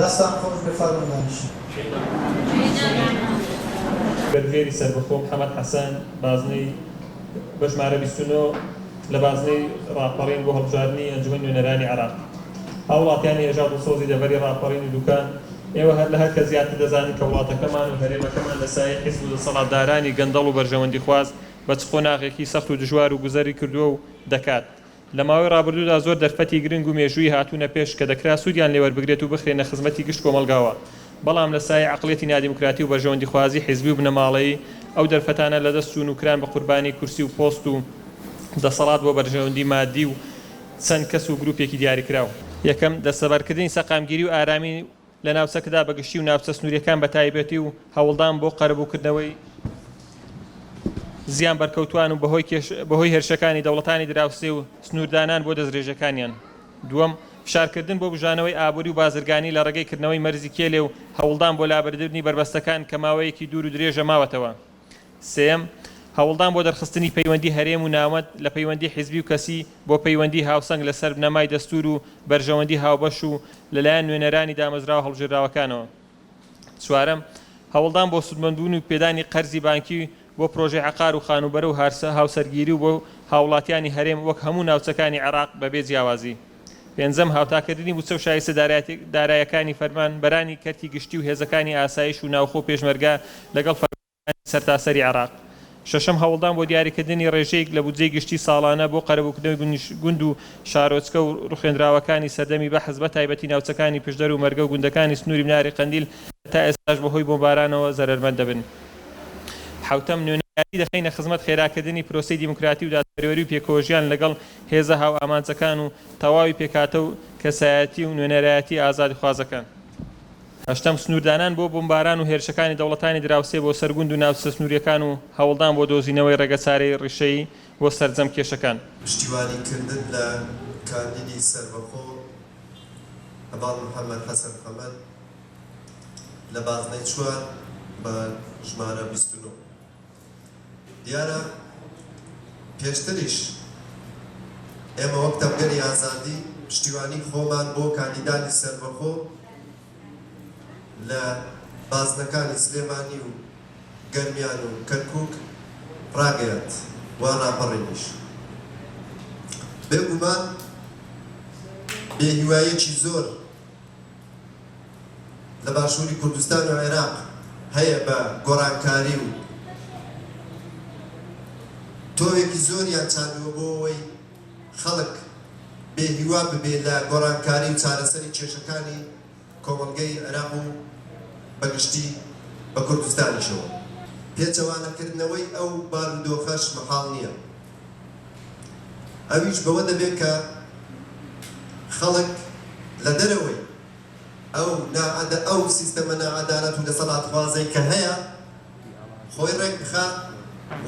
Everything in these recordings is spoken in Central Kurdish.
دەستان خۆش بێ فەرموون دانیشن. بەربژێری سەربەخۆ محەمەد حەسەن بازنەی بە ژمارە 29 لە بازنەی ڕاپەڕین بۆ هەڵبژاردنی ئەنجومەنی نوێنەرانی عێراق. هاووڵاتیانی هێژا و دڵسۆزی دەڤەری ڕاپەڕین و دوکان، ئێوە هەر لە هەر کەس زیاتر دەزانن کە وڵاتەکەمان و هەرێمەکەمان لە سایەی حیزب و دەسەڵاتدارانی گەندەڵ و بەرژەوەندیخواز بە چ قۆناغێکی سەخت و دژوار و گوزەری کردووە و دەکات. لە ماوەی ڕابردوودا زۆر دەرفەتی گرنگ و مێژوویی هاتوونە پێش کە دەکرا سوودیان لێوەربگرێت و بخرێنە خزمەتی گشت کۆمەڵگاوە، بەڵام لە سایەی عەقڵیەتی نادیموکراتی و بەرژەوەندیخوازی حیزبی و بنەماڵەیی ئەو دەرفەتانە لەدەست چوون و کران بە قوربانی کورسی و پۆست و دەسەڵات بۆ بەرژەوەندی مادی و چەند کەس و گروپێکی دیاریکراو. یەکەم، دەستەبەرکردنی سەقامگیری و ئارامی لە ناوچەکەدا بە گشتی و ناوچە سنوورییەکان بە تایبەتی و هەوڵدان بۆ قەرەبووکردنەوەی زیان بەرکەوتووان و بەهۆی هێرشەکانی دەوڵەتانی دراوسێ و سنووردانان بۆ دەستدرێژیەکانیان. دووەم، فشارکردن بۆ بوژانەوەی ئابووری و بازرگانی لە ڕێگەی کردنەوەی مەرزی کێلێ و هەوڵدان بۆ لابردنی بەربەستەکان کە ماوەیەکی دوور و درێژە ماوەتەوە. سێیەم، هەوڵدان بۆ دەرخستنی پەیوەندی هەرێم و ناوەند لە پەیوەندی حیزبی و کەسی بۆ پەیوەندی هاوسەنگ لەسەر بنەمای دەستوور و بەرژەوەندی هاوبەش و لەلایەن نوێنەرانی دامەزراوە هەڵبژێراوەکانەوە. چوارەم، هەوڵدان بۆ سوودمەندبوون و پێدانی قەرزی بانکی بۆ پرۆژەی عەقار و خانووبەرە و هاوسەرگیری و بۆ هاووڵاتیانی هەرێم وەک هەموو ناوچەکانی عێراق بەبێ جیاوازی. پێنجەم، هاوتاکردنی بودچە و شایستە دارایەکانی فەرمانبەرانی کەرتی گشتی و هێزەکانی ئاسایش و ناوخۆ و پێشمەرگە لەگەڵ فەرمانبەرانی سەرتاسەری عێراق. شەشەم، هەوڵدان بۆ دیاریکردنی ڕێژەیەک لە بودجەی گشتی ساڵانە بۆ قەرەبووکردنەوەی گوند و شارۆچکە و ڕوخێنراوەکانی سەردەمی بەحس بە تایبەتی ناوچەکانی پشدەر و مەرگە و گوندەکانی سنووری بناری قەندیل کە تا ئێستاش بەهۆی بۆمبارانەوە زەرەرمەند دەبن. حەوتەم، نوێنەرایەتی دەخەینە خزمەت خێراکردنی پرۆسەی دیموکراتی و دادپەروەری و پێکەوەژیان لەگەڵ هێزە هاوئامانجەکان و تەواوی پێکهاتە و کەسایەتی و نوێنەرایەتی ئازادیخوازەکان. هەشتەم، سنووردانان بۆ بۆمباران و هێرشەکانی دەوڵەتانی دراوسێ بۆ سەر گوند و ناوچە سنوورییەکان و هەوڵدان بۆ دۆزینەوەی ڕێگەچارەی ڕیشەیی بۆ سەرجەم کێشەکان. پشتیوانی کردن لە کاندیدی سەربەخۆ هەڤاڵ محەمەد حەسەن حەمەد لە بازنەی چوار بە ژمارە 29. دیارە پێشتریش ئێمە وەک تەڤگەری ئازادی پشتیوانی خۆمان بۆ کاندیدانی سەربەخۆ لە بازنەکانی سلێمانی و گەرمیان و کەرکوک ڕاگەیاند و ڕاپەڕینیش. بێگومان بێهیواییەکی زۆر لە باشووری کوردستان و عێراق هەیە بە گۆڕانکاری و تۆوێکی زۆریان چاندووە بۆ ئەوەی خەڵک بێ هیوا ببێ لە گۆڕانکاری و چارەسەری کێشەکانی کۆمەڵگەی عێراق و بە گشتی بە کوردستانیشەوە. پێچەوانەکردنەوەی ئەو بارودۆخەش مەحاڵ نییە. ئەویش بەوە دەبێت کە خەڵک لە دەرەوەی ئەو ناعەدە ئەو سیستەمە ناعەدالەت و دەسەڵاتخوازەی کە هەیە خۆی ڕێک بخات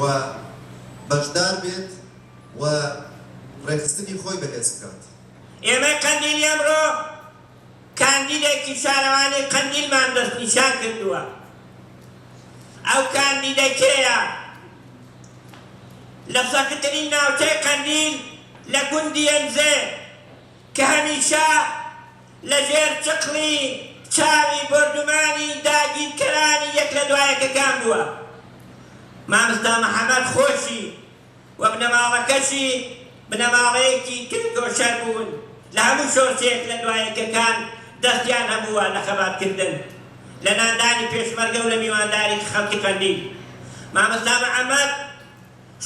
و بەشدار بێت و ڕێکخستنی خۆی بەهێز بکات. ئێمەی قەندیلی ئەمڕۆ کاندیدێکی شارەوانی قەندیلمان دەستنیشان کردووە، ئەو کاندیدە کێیە؟ لە سەختترین ناوچەی قەندیل لە گوندی ئەنزێ کە هەمیشە لە ژێر چقڵی چاوی بۆردومانی داگیرکەرانی یەک لە دوایەکەکان بووە. مامستا محەمەد خۆشی و بنەماڵەکەشی بنەماڵەیەکی تێکۆشەر بوون، لە هەموو شۆرشێک لە دوایەکەکان دەستیان هەبووە لە خەباتکردن، لە ناندانی پێشمەرگە و لە میوانداری خەڵکی قەندیل. مامۆستا محەمەد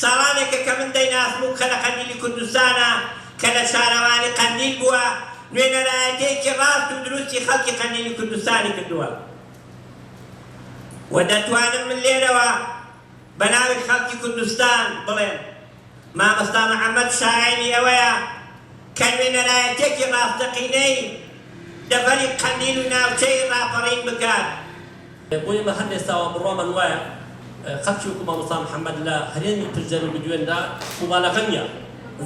ساڵانێکە کە من دەیناسم و کە لە قەندیلی کوردستانە، کە لە شارەوانی قەندیل بووە، نوێنەرایەتییەکی ڕاست و دروستی خەڵکی قەندیلی کوردستانی کردووە و دەتوانم من لێرەوە بە ناوی خەڵکی کوردستان بڵێم مامۆستا محەمەد شایەنی ئەوەیە کە نوێنەرایەتیەکی ڕاستەقینەی دەڤەری قەندیل و ناوچەی ڕاپەڕین بکات. بۆ ئێمە هەر لە ئێستاوە بڕوامان وایە خەڵکی وەکو مامۆستا محەمەد لە هەرێمی پشدەر و بدوێندا موبالەغە نییە،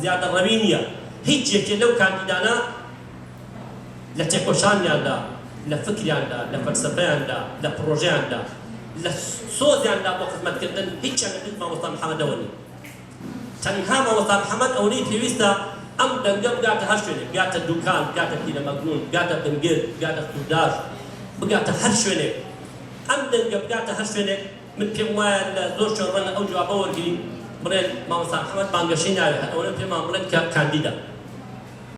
زیادەڕەوی نییە، هیچ یەکێ لەو کاندیدانە لە تێکۆشانیاندا، لە فکریاندا، لە فەلسەفەیاندا، لە پڕۆژەیاندا، لە سۆزیاندا بۆ خزمەتکردن هیچیان لە دژ مامۆستا محەمەدەوە نین. تەنها مامۆستا محەمەد ئەوەنەی پێویستە ئەم دەنگە بگاتە هەر شوێنێک، بگاتە دوکان، بگاتە پیرەمەگرون، بگاتە بنگر، بگاتە سورداش، بگاتە هەر شوێنێک، ئەم دەنگە بگاتە هەر شوێنێک، من پێم وایە لە زۆر شوێن ڕەنگە ئەو جوابە وەرگرین بڵێن مامۆستا محەمەد بانگەشەی ناوێ، هەر ئەوەنە پێمان بڵێن کە کاندیدە.